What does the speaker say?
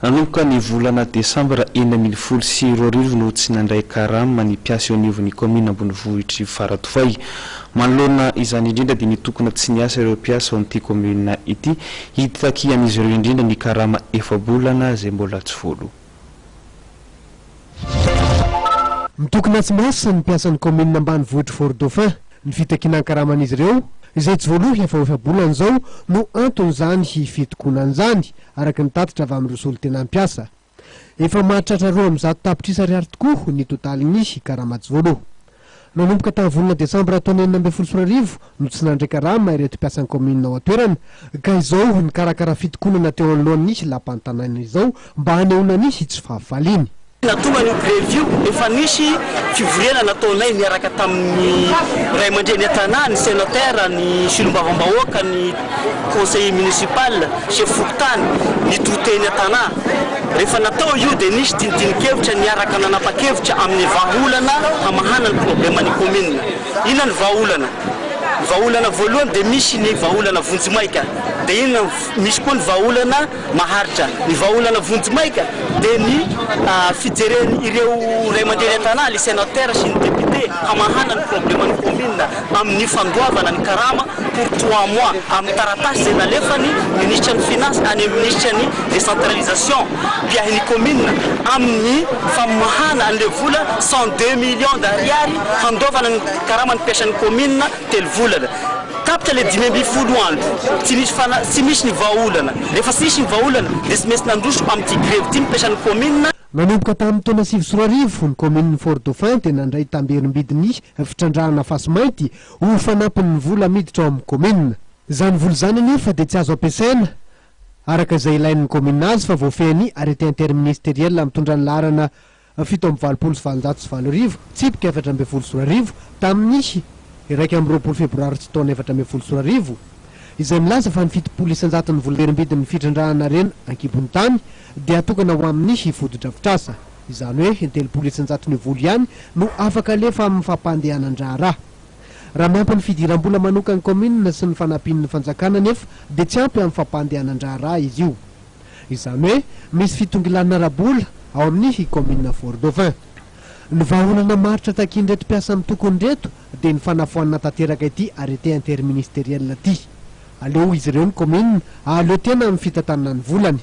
Nanomboka ny volana desambra 2016 no tsy nandray karama ny mpiasa eo anivon'ny kaominina ambonivohitr'i Faradofay. Manoloana izany indrindra dia nitokona tsy niasa ireo mpiasa ao amin'ity kaominina ity, hitakian'izy ireo indrindra ny karama efa-bolana izay mbola tsy voaloa. Mitokona tsy miasa ny mpiasan'ny kaominina ambanivohitr'i Fort Dauphin. Ny fitakiana ny karaman'izy ireo, izay tsy voaloa efa ho efa-bolana izao, no anton'izany fitokonana izany. araka ny tatitra avy amin'ireo solontenan'ny mpiasa. Efa mahatratra 102 tapitrisa ariary tokoa ny totalin'ny karama tsy voaloa. Nanomboka tamin'ny volana desambra taona 2016 no tsy nandray karama ireto mpiasan'ny kaominina ao an-toerana ka izao nikarakara fitokonana teo anoloan'ny lapan'ny tanàna izao mba hanehoana ny tsy fahafaliany. Nahatonga an'io grevy io, efa nisy fivoriana nataonay niaraka tamin'ny ray aman-dreny an-tanà, ny sénateur, ny solombavambahoaka, ny conseiller municipal, chef fokontany, ny to-teny an-tanà. Rehefa natao io dia nisy dinidinin-kevitra niaraka nanapa-kevitra amin'ny vahaolana hamahana ny probleman'ny commune. Inona ny vahaolana? Ny vahaolana voalohany dia misy ny vahaolana vonjimaika, dia inona, misy koa ny vahaolana maharitra. Ny vahaolana vonjimaika dia ny fijereny ireo ray aman-dreny an-tanà, les sénateurs sy ny députés, hamahana ny probleman'ny commune amin'ny fandoavana ny karama pour trois mois amin'ny taratasy izay nalefan'ny minisitran'ny finance any amin'ny minisitran'ny décentralisation mpiahy ny commune amin'ny famahana an'ilay vola 102 millions d'ariary handoavana ny karaman'ny mpiasan'ny commune telo volana. Tapitra ilay 15 andro, tsy nisy fana, tsy misy ny vahaolana. Rehefa tsy nisy ny vahaolana dia tsy maintsy nandroso amin'ity grevy ity ny mpiasan'ny kaominina. Nanomboka tamin'ny taona 2009, ny kaominin'i Fort Dauphin dia nandray tamberim-bidin'ny fitrandrahana fasimainty ho fanampin'ny vola miditra ao amin'ny kaominina. Izany vola izany anefa dia tsy azo ampiasaina araka izay ilain'ny kaominina azy fa voafehin'ny arrêté interministériel mitondra ny laharana 1887, tsipika 2014, tamin'ny 21 febroary taona 2014, izay milaza fa ny 70 isan-jaton'ny volam-berim-bidin'ny fitrandrahana harena an-kibon'ny tany dia atokana ho amin'ny fotodrafitrasa. Izany hoe 30 isan-jaton'io vola ihany no afaka alefa amin'ny fampandehanan-draharaha. Raha miampy ny fidiram-bola manokan'ny kaominina sy ny fanampian'ny fanjakana anefa dia tsy ampy amin'ny fampandehanan-draharaha izy io. Izany hoe misy fitongilanana ara-bola ao amin'ny kaominina Fort Dauphin. Ny vahaolana maharitra takian'ireto mpiasa mitokona ireto dia ny fanafoanana tanteraka ity arrêté interministériel ity. Aleo izy ireo ny kaominina hahaleo tena amin'ny fitantanana ny volany.